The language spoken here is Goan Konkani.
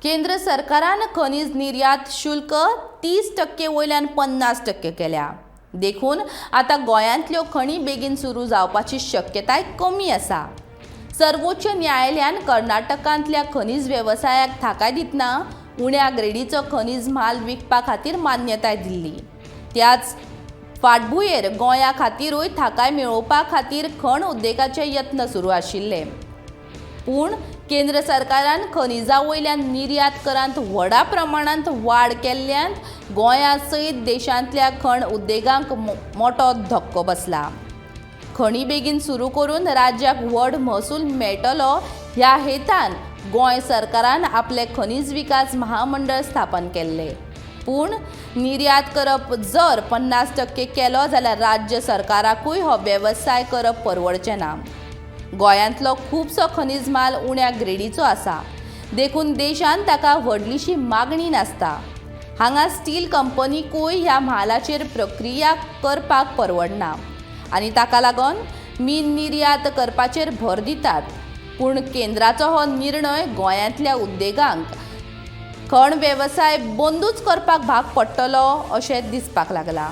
केंद्र सरकारान खनीज निर्यात शुल्क 30% वयल्यान 50% केल्या. देखून आतां गोंयांतल्यो खणी बेगीन सुरू जावपाची शक्यताय कमी आसा. सर्वोच्च न्यायालयान कर्नाटकांतल्या खनीज वेवसायाक थाकाय दितना उण्या ग्रेडीचो खनीज म्हाल विकपा खातीर मान्यताय दिल्ली. त्याच फाटभुंयेर गोंया खातीरूय थाकाय मेळोवपा खातीर खण उद्देगाचे यत्न सुरू आशिल्ले. पूण केंद्र सरकारान खनिजा वयल्यान निर्यात करांत व्हडा प्रमाणांत वाड केल्ल्यान गोंया सयत देशांतल्या खण उद्देगांक मोटो धक्को बसला. खणी बेगीन सुरू करून राज्याक व्हड महसूल मेळटलो ह्या हेतान गोंय सरकारान आपलें खनीज विकास महामंडळ स्थापन केल्लें. पूण निर्यात करप जर 50% केलो जाल्यार राज्य सरकाराकूय हो वेवसाय करप परवडचें ना. गोंयांतलो खुबसो खनीज माल उण्या ग्रेडीचो आसा, देखून देशांत ताका व्हडलीशी मागणी नासता. हांगा स्टील कंपनीकूय ह्या म्हालाचेर प्रक्रिया करपाक परवडना आनी ताका लागून मीन निर्यात करपाचेर भर दितात. पूण केंद्राचो हो निर्णय गोंयांतल्या उद्देगांक खण वेवसाय बंदूच करपाक भाग पडटलो अशें दिसपाक लागलां.